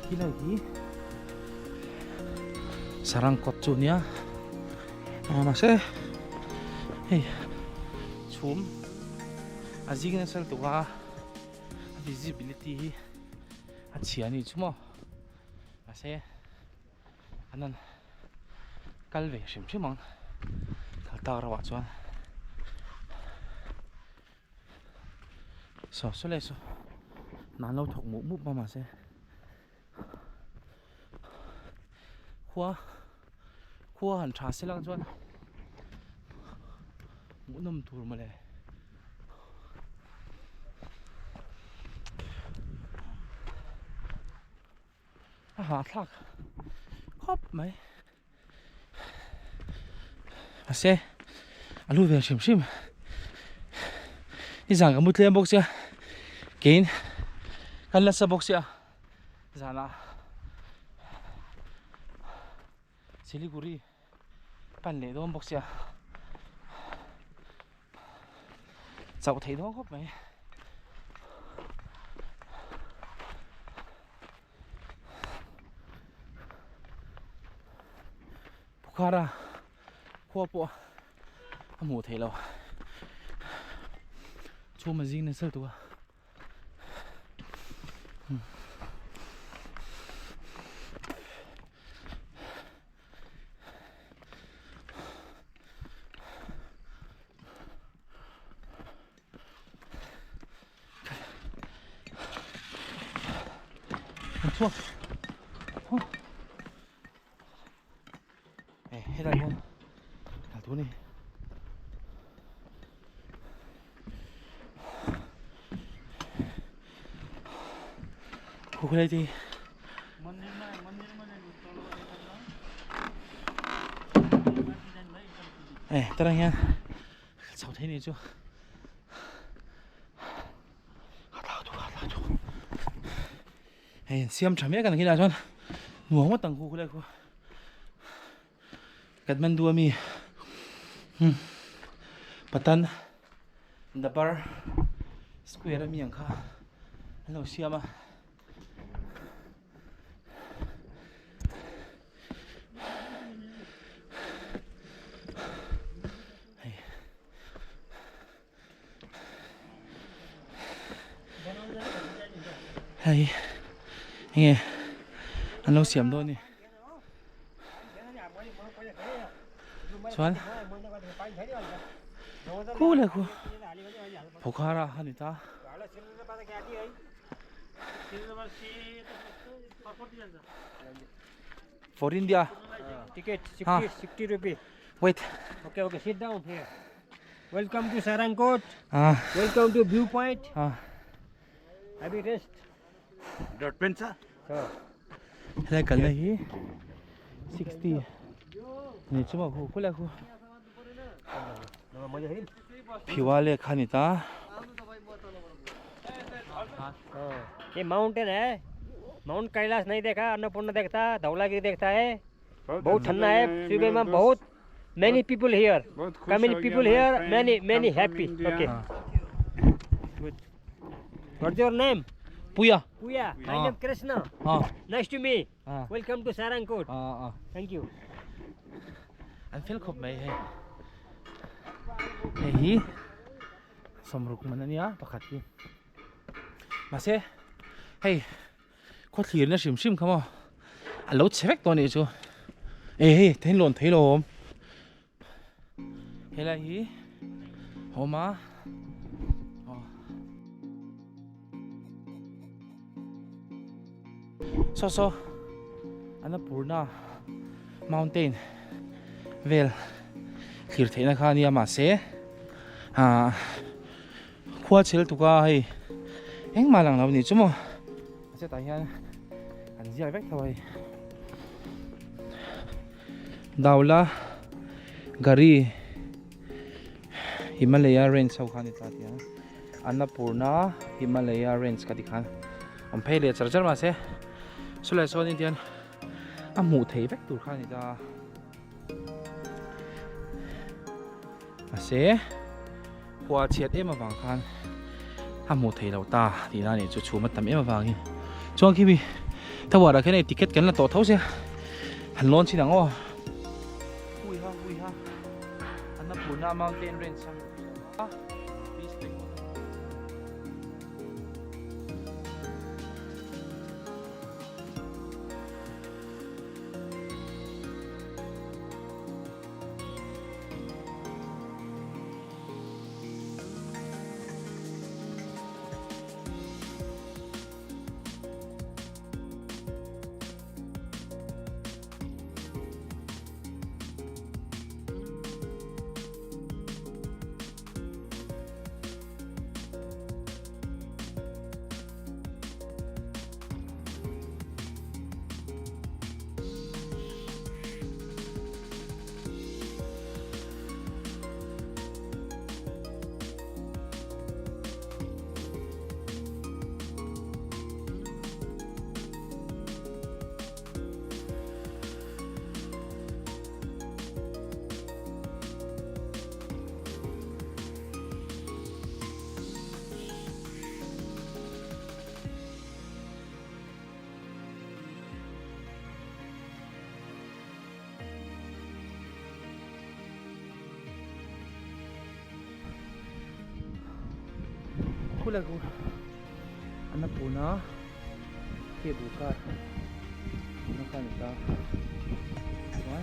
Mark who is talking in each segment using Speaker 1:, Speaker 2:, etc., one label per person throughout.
Speaker 1: Khilai hi sarang kawt chu nia mahse hei chhum a zing nasa lutuk a a visibility hi a chhia a ni chu maw mahse an rawn kal ve hrim hrim ang kal tak rauh ah chuan saw saw leh saw hna an lo thawk mup mup a mahse khua khua han tha se lang chuan hmuhnawm tur mawle. A hahthlak khawp mai mahse a lu ve hrim hrim nizan ka mu tlem bawk sia keiin kan la sa bawk sia zanah Siliguri pan leh dawn bawk sia chauh theih dawn khawp mai. Bukhara khua pawh a hmuh theih loh chhum a zing nasa lutuk a. Chhuak helai hian kal tur a ni. Khukhulai te eh tah hian chho thei ni chu hei an siam tha mek a ni khilaiah chuan nuam ngawt ang khu khulai khu Kathmandu ami Patan Dabar square ami ang kha an lo siam a. Hei enge an lo siam dawn a ni chuan khu leh khu Pokhara a ni ta. For India.
Speaker 2: Ticket 60, 60 rupee.
Speaker 1: Wait.
Speaker 2: Okay, okay, sit down here. Welcome to Sarangkot.
Speaker 1: Ah.
Speaker 2: Welcome to Viewpoint.
Speaker 1: Ah.
Speaker 2: Have a rest.
Speaker 3: Dot pen cha.
Speaker 2: So.
Speaker 1: Helai kalna hi 60 ni chuma khu khulai khu phiwa le kha ni ta.
Speaker 2: ये माउंटेन है माउंट कैलाश नहीं देखा अन्नपूर्णा देखता धौलागिरी देखता है बहुत ठंडा है सुबह में बहुत many people here many people here many many happy okay what's your name
Speaker 1: Puya
Speaker 2: Puya my name Krishna nice to meet welcome to Sarangkot thank you
Speaker 1: an fel khawp mai hei hei hi sawmruk man ania pakhat hi mahse hei Khaw thlirna hrim hrim kha maw a lo chhe vek tawh a nih chu e hei then lawn thei lo awm helai hi awm a saw saw Annapurna mountain vel thlir theihna kha a nia mahse ah Khua chhel tuk a hei engmah lang lo ni chu maw a chetah hian an ziak vek tho a hei Daula gari Himalaya range ho kha a ni ta tih ang Annapurna Himalaya range ka ti khan awm phei leh char char mahse chulai sawn in tihian a hmuh thei vek tur kha a ni ta. Mahse khua chhiat em avang khan a hmuh theih loh ta tih na nih chu chhum a tam em avangin chuan khi mi Tower ah khian hei ticket kan la tawh tho sia han lawn chin ang aw. Hui ha hui ha Annapurna mountain range a peace pagoda. Khulai khu Annapurna cable car awmna kha a ni ta chuan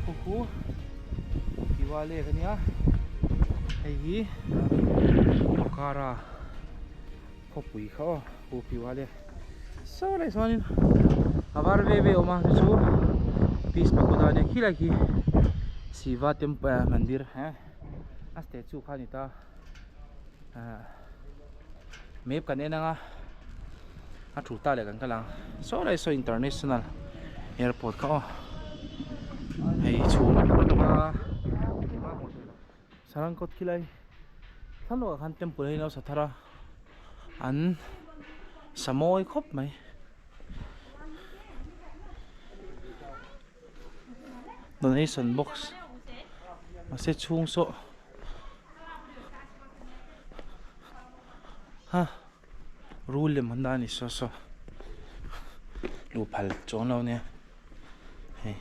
Speaker 1: Khu khu Diwali ka nia hei hi Pokhara khawpui kha aw hu Diwali saw lai chuanin a var ve ve a awm a chu chu Peace Pagoda ania khilai khi Shiva temple mandir a statue kha a ni ta ah map kan en anga a thu ta leh kan kal ang saw lai saw international airport kha aw hei chhum a ni bawk a sarangkawt khilai thla lawkah khan temple hi an lo sa thar a an sa mawi khawp mai. Donation box mahse chhung saw ha rul lem an dah a ni saw saw luh phal chuang lo nia hei.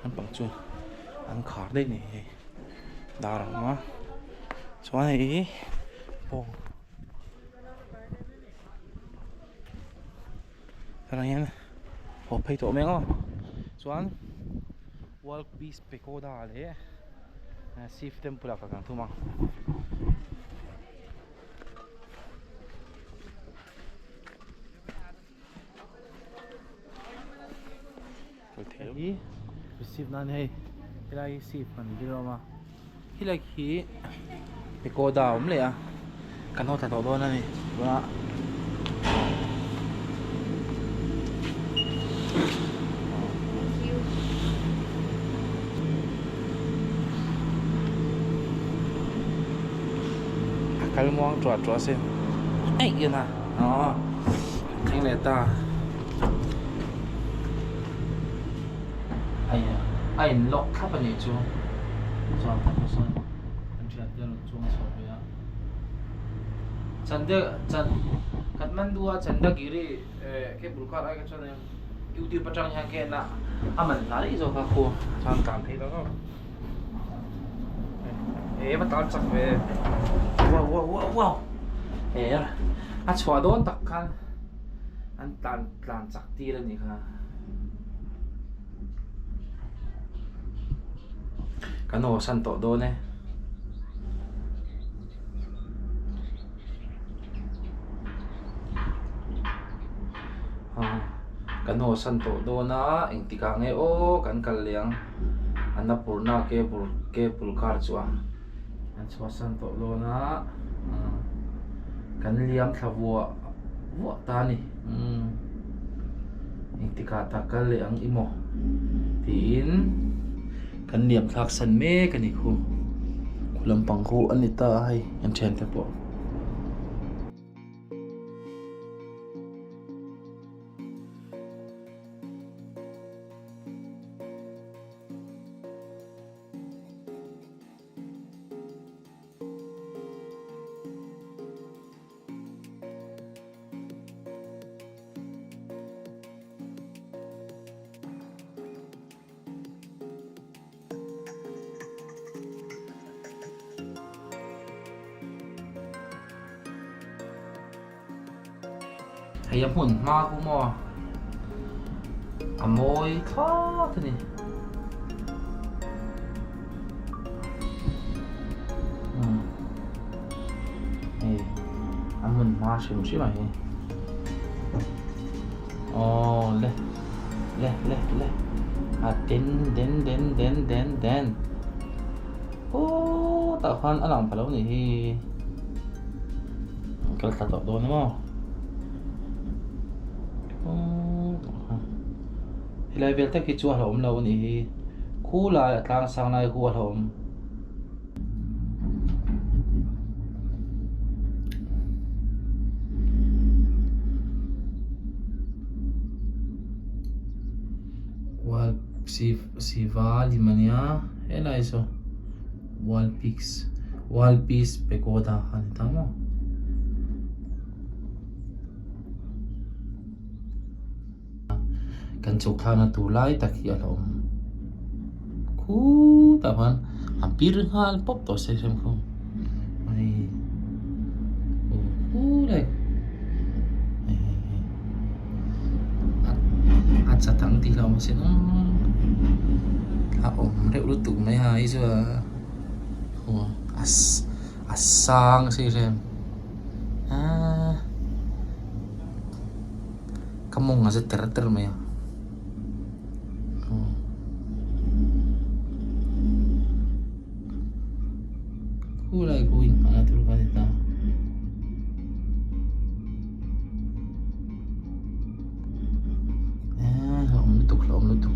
Speaker 1: Lampang chu an khar daih ni hei dar a awm a chuan hei hi bawng tunah hian haw phei tawh mai ang aw chuan world peace pagoda leh shiv temple ah ka kal thum ang. Hei receive nan hei helai hi receive kan dir awm a helai khi pagoda a awm leh a kan haw thla tawh dawn a ni tunah A kal muang tuah tuah sin eih in a aw thleng leh ta a in lock thlap a nih chu chuan ka sawn kan thian te a rawn chuang chho ve a chande chan Kathmandu a Chandagiri cable car ai kha chuan youtube atang hian ka en a a man hla daih zawk a khu chuan tlan phei vak vak e va tan chak ve wow wow wow wow e a chhuah dawn tak khan an tlan tlan chak tir a nih kha kan haw san tawh dawn e. Kan haw san tawh dawn a engtik ah nge aw kan kal leh ang Annapurna cable cable car chu a an chhuah san tawh dawn a kan liam thla vuah vuah ta a ni umm engtik ah tak kal leh ang i maw tiin kan liam thlak san mek a ni khu. Lampang khu a ni ta a hei an thiante pawh. Hei a hmun hma khu maw a mawi thlawt a ni. Hei a hmun hma hrim hrim a hi aw le le le le a den den den den den den aw tah khan a lang pha lo a nih hi kal thla tawh dawn maw aw tah khan helai vel tak hi chu a hlauhawm lo a nih hi khulai a tlang sang lai khu a hlauhawm. Wall Siva lim a nia helai saw wall peaks wall peace pagoda kha a ni ta maw. Kan chhuk thlakna tur lai tak hi a la awm khutah khan a pir nghal pawp tawh se hrem khaw hei aw khulai hei hei hei a chat ang tih hlauh mahse a awm reuh lutuk mai a hei chu a a sang si hrem aaa. Ka mawng a za ter ter mai a khulai khu inngahna tur kha a ni ta. Hlauhawm lutuk hlauhawm lutuk.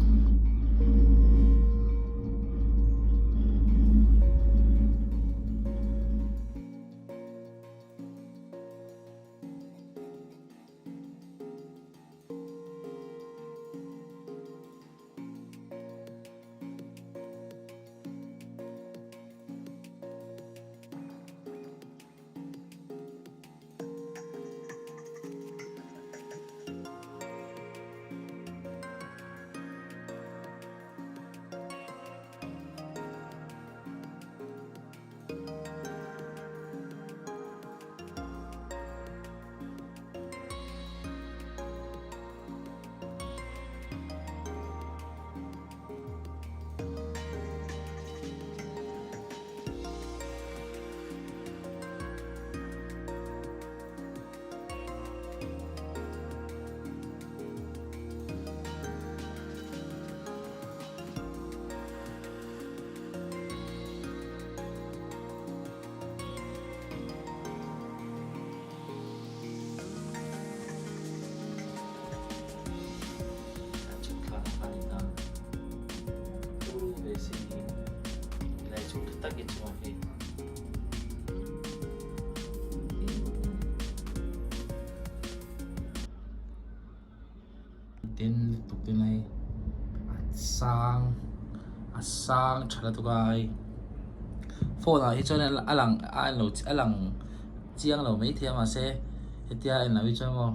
Speaker 1: Den lutuk te mai a sang a sang tha lutuk a hei phone ah hi chuan a lang a en lo a lang chiang lo maithei a mahse hetia a en loh hi chuan maw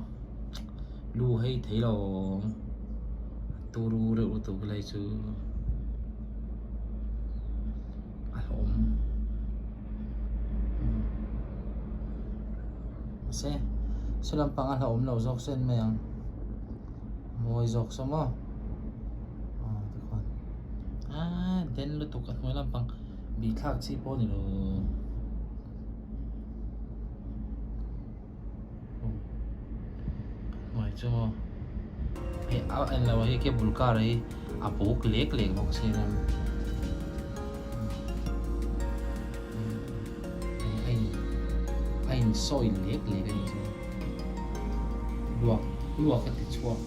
Speaker 1: lu hei thei lo a turu reuh lutuk lai chu a hlawm mahse saw lampang a hlauhawm lo zawk sen mai ang mawi zawk saw maw aw tikhuan aaa den lutuk a hnuai lampang bih thlak chi pawh a ni lo. Hnuai chu maw hei a en lo a hei cable car hi a buk lek lek bawk si a a in a in sawi lek lek a nih chu luak luak a ti chhuak.